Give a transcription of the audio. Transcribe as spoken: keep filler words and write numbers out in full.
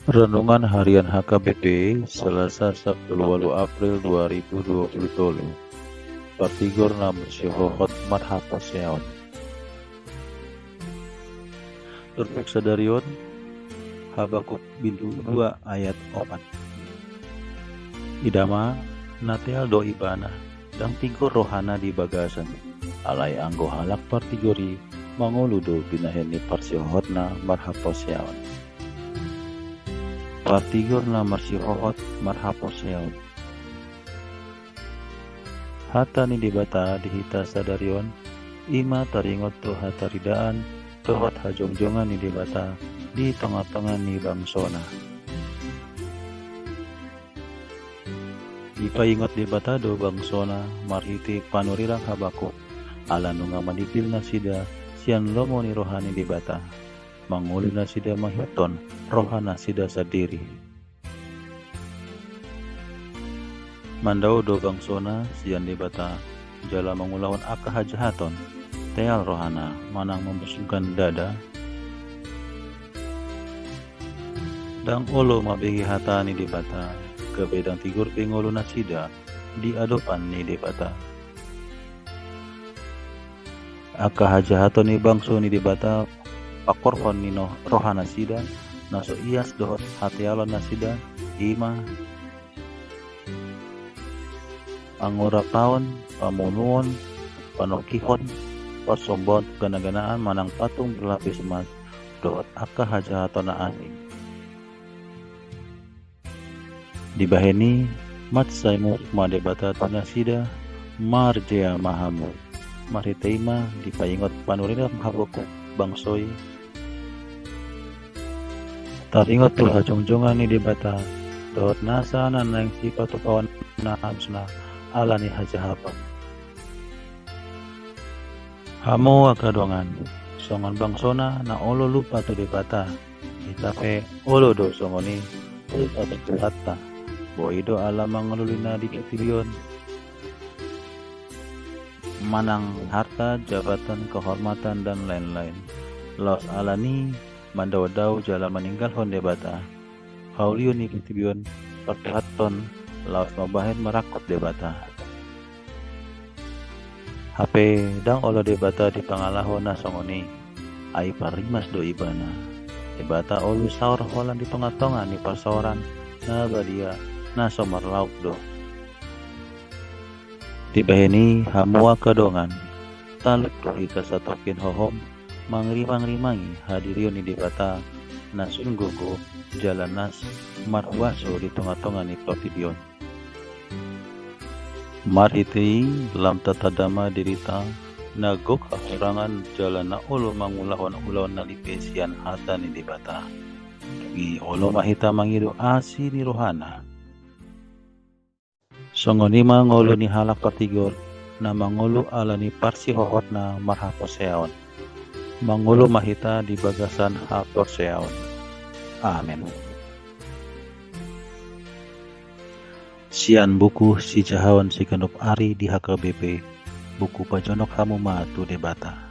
Renungan Harian H K B P, Selasa, sampulu ualu April dua ribu dua pulu tolu. Partigor na marsihohot marhaporseaon. Turpuk sadari on, Habakuk bindu dua ayat opat. Ida ma, na teal do ibana, ndang tigor rohana di bagasan. Alai anggo halak partigor i mangolu do binahen ni parsihohotna marhaporseaon. Partigor na marsihohot marhaporseaon. Hata ni Debata di hita sadari on, i ma taringot do hataridaan dohot hajongjongan ni Debata di tongatonga ni bangsona. Dipaingot Debata do bangsona marhite panurirang Habakuk, ala nunga manipil nasida sian lomo ni roha ni Debata, mangolu nasida mangihuthon roha nasida sandiri. Mandao do bangsona sian Debata jala mangulahon angka hajahaton, teal rohana manang mambusungkan dada. Ndang olo mambege hata ni Debata, gabe ndang tigor pe ngolu nasida di adopan ni Debata. Angka hajahaton ni bangso ni Debata pangkorhon ni no-, roha nasida, na so ias dohot hatealon nasida, i ma pangorapaon, pamunuon, panongkihon, parsombaon tu ganaganaan manang patung berlapis emas, dohot angka hajahaton na asing. Dibahen i, mansai musuk ma Debata tu nasida, marjea ma hamu. Marhite i ma dipaingot panurirang Habakuk bangso i. Taringot tu hajongjongan ni Debata, dohot nasa na naeng sipatupaonna hamusna ala ni hajahaton. Hamu angka dongan, songon bangsona na olo lupa tu Debata, hita pe olo do songon i lupa tu Tuhanta. Boi do ala mangalului na di portibi on, manang harta, jabatan, kehormatan, dan lain-lain. Laos ala ni mandaodao jala maninggalhon Debata, haulion ni portibi on partuhathon laos mambahen marangkup Debata. Hape ndang olo Debata dipangalaho na songon i, ai parrimas do Ibana. Debata olo saor holan di tongatonga ni parsaoran na badia na so marlaok do. Dibahen i, hamu angka dongan, talup do hita satongkin hohom mangirimangirimangi hadirion ni Debata na sun gogo jala na marhuaso di tongatonga ni portibi on. Marhite i lam tatanda ma dirita na gok hahurangan jala na olo mangulahon ulaon na lipe sian hata ni Debata. Dung i olo ma hita mangido asi ni rohana. Songon i ma ngolu ni halak partigor, na mangolu ala ni parsihohotna marhaporseaon. Mangolu ma hita di bagasan haporseaon. Amen. Sian buku Sijahaon Siganup Ari di H K B P, buku Pajonok Hamu Ma tu Debata.